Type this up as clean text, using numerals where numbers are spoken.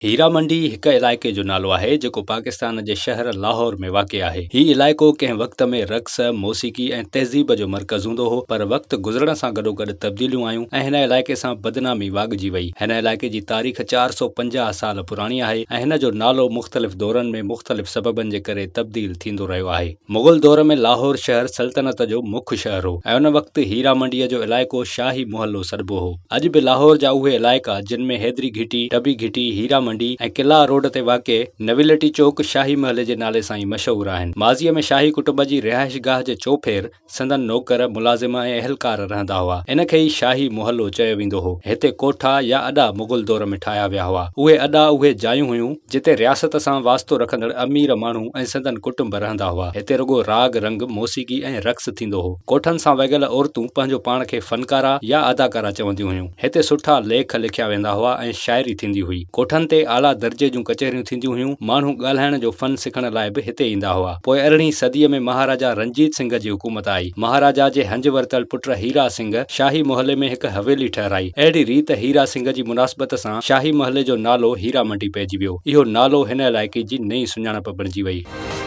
هيرا منڊي هڪ علائقي جو نالو آهي جيڪو پاڪستان جي شهر لاهور ۾ واقع آهي. هي علائقو ڪنهن وقت ۾ رقص، موسيقي ۽ تهذيب جو مرڪز هوندو هو پر وقت گذرڻ سان گڏوگڏ تبديليون آيون ۽ هن علائقي سان بدنامي واڳجي وئي. هن علائقي جي تاريخ 450 سال پراڻي آهي ۽ هن جو نالو مختلف دورن ۾ مختلف سببن جي ڪري تبديل ٿيندو رهيو آهي. مغل دور ۾ لاهور شهر سلطنت جو مک شهر هو ۽ ان وقت هيرا منڊيء جو علائقو شاهي محلو سڏبو هو. اڄ به لاهور جا اهي علائقا جن ۾ حيدري گهٽي، ٽبي گهٽي، هيرا منڊي ۽ قلعه روڊ تي واقع نويلٽي چوڪ شاهي محلي جي نالي سان ئي مشهور آهن. ماضيء ۾ شاهي ڪٽنب جي رهائشگاهه جي چوڦير سندن نوڪر، ملازم ۽ اهلڪار رهندا هئا. ان کي ئي شاهي محلو چيو ويندو هو. هتي ڪوٺا يا اڏا مغل دور ۾ ٺاهيا ويا هئا. اهي اڏا اهي جايون هيون، جتي رياست سان واسطو رکندڙ امير ماڻهو ۽ سندن ڪٽنب رهندا هئا. هتي رڳو راڳ رنگ، موسيقي ۽ رقص ٿيندو هو. ڪوٺن سان وڳيل عورتون پنهنجو پاڻ کي فنڪارا يا اداڪارا چونديون هيون. هتي سٺا ليک لکيا ويندا هئا ۽ شاعري ٿيندي هئي. ڪوٺن تي اعليٰ درجي جون ڪچهريون ٿينديون هيون. ماڻهو ڳالهائڻ جو فن سکڻ لاء به هتي ايندا هئا. پوء ارڙهين صديء ۾ مهاراجا رنجيت سنگهه جي حڪومت آئي. مهاراجا جي هنج ورتل پٽ هيرا سنگهه شاهي محلي ۾ هڪ حويلي ٺهرائي. اهڙي ريت هيرا سنگهه جي مناسبت سان شاهي محلي جو نالو هيرا منڊي پئجي ويو. اهو نالو هن علائقي جي نئين سڃاڻپ بڻجي وئي.